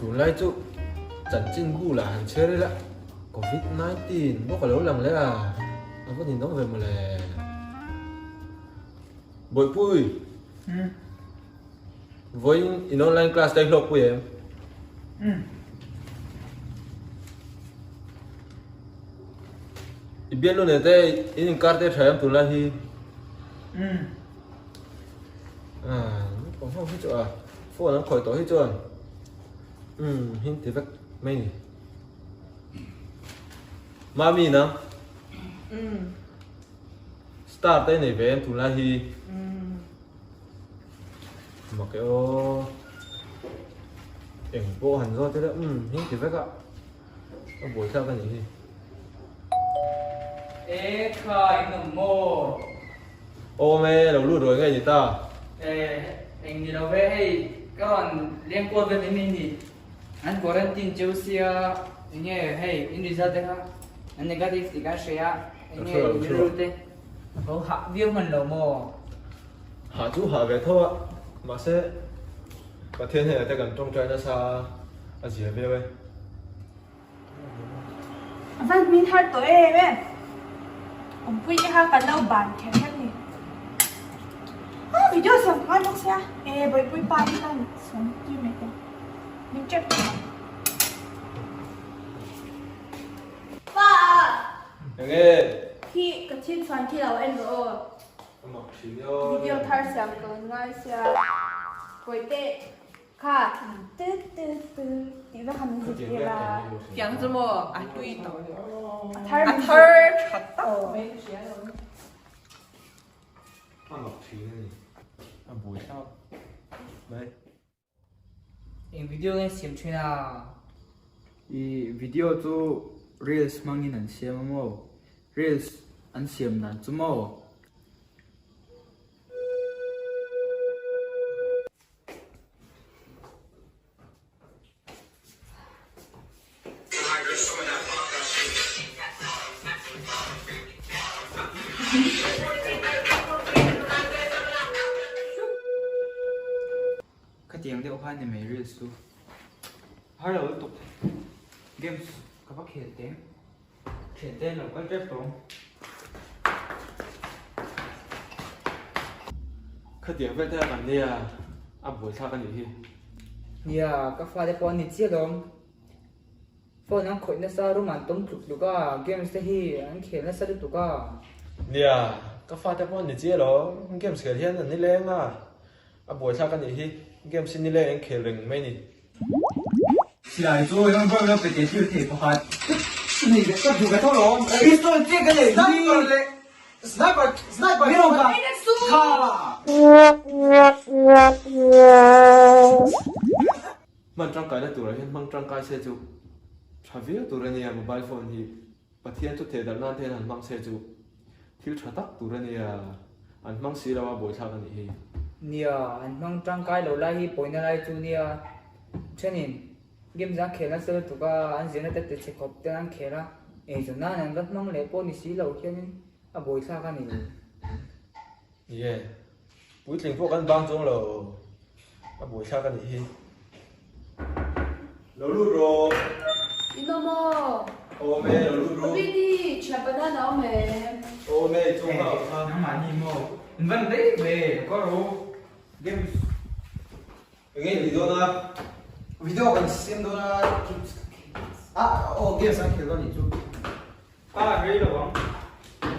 Tunlai chu chanchin bu lah han chhiar ila Covid 19 bawk a lo lang leh a, a va ninawm ve mawle. Bawihpui, vawiin in online class te hlawk pui em? I bialnu nen te in inkar te tha em tunlai hi? Naupang ho hi chu a phone an khawih tawh hi chuan umm hing ti vek mai ni. Mami nang star te nei ve em tunlai hi mak e aw eng pawh han zawt ila umm hing ti vek a a buaithlak a nih hi. E khai nawm maw? Awm e, lo lut ruai ngei ni ta. E, eng ni lo ve hei, ka rawn leng kual vel mai mai ni. An quarantine cheu sia, eng nge hei in result te kha an negative tih kan hria a, eng nge in rilru te ho hah viau hman lo maw? Hah chu hah ve tho a, mahse Pathian hnenah te kan tawngtai nasa a zia viau e. A van hmin har tawh em em. Awmpui te kha kan lo ban kher kher ni. A video siam ka ngai bawk sia. E bawihpui pa hi khan siam tui mai teh. Min check tawh ang. Pa! Enge? Khi ka thil chhuan khi lo en rawh aw. A mak thin aw. Video thar siam ka ngai sia. Bawihte. Kha tu tu tu tih vek han zirtir a. Tiang chu maw a hlui tawh. A thar A thar tha tak mai ka hria lo. A mak thin a ni. A buai thlak mai. Eng video nge siam thin a? I video chu reels hmangin an siam a maw? Reels an siam dan chu maw? Khatiang deuh khan ni mai reels chu har lo lutuk games ka va khel teng thian te an lo kal tep tawng. Khatiang vel te a kan nia a buaithlak a nih hi. Nia, ka fate pawh an ni chiah lawm. Phone an khawih nasa, room an tawm tluk tluk a, games te hi an khel nasa lutuk a. Nia, ka fate pawh an ni chiah lawm. Games khel hian an ni leng a, a buaithlak a nih hi. Games hi ni leng an khel reng mai ni. Silai chu eng ber lo pe teh thil thei pakhat nei ve ka duh ve tho lawm. Pistol chiah ka nei Sniper leh sniper sniper Ni lo ka kha. Hman tangkaina turah hian hmang tangkai se chu tha viau tur a nia mobile phone hi Pathian chu theh darh nan te hian han hmang se chu thil tha tak tur a nia an hmang si lo a buaithlak a nih hi. Nia, an hmang tangkai lo lai hi pawina lai chu nia. Thenin games an khel nasa lutuk a, an zirna te che khawp ten an khel a, eizawn nan an va hmang leh pawh ni si lo hianin a buaithlak a ni. Ni e, puitling pawh kan bang chuang lo, a buaithlak a nih hi. Lo lut rawh. In awm aw. Awm e, lo lut rawh. Vini, thian banana awm e. Awm e, chung kha awm kha. Nangmah ni maw? In van daih ve, ka ro. Games. Enge i tih dawn a? Video kan siam dawn a, ah aw games an khel dawn nih chu. Pa rei lo ang.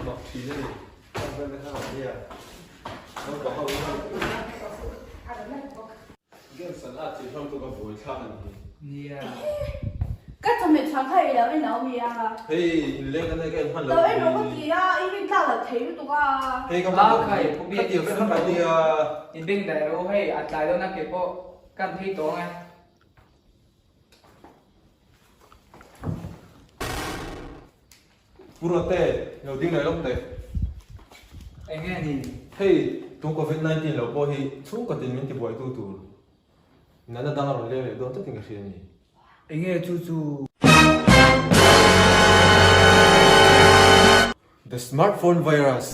Mak thin a ni. Kan vel te kha awm nia. Naupang ho hi. Games an at tih hlawm chu ka buai thlak a ni hi. Nia. Ka chawhmeh chhuan kha ei lo en lo mi a. Hei inleng ka nei ka en hman lo. Lo en rawh ka ti a, i rin tlak loh thei lutuk a. Hei ka hman lo. Ka ti vek a nia. In beng daih rawh u hei a tlai dawn a ke pawh kan phei tawng e. Pu Rote, lo ding leh lawk teh. Eng nge ni? Hei, tun Covid 19 lo pawh hi chhungkaw tin min tibuaitu tur natna dang a rawn leng leh dawn tlatin ka hria a ni. Eng nge chu chu? The smartphone virus.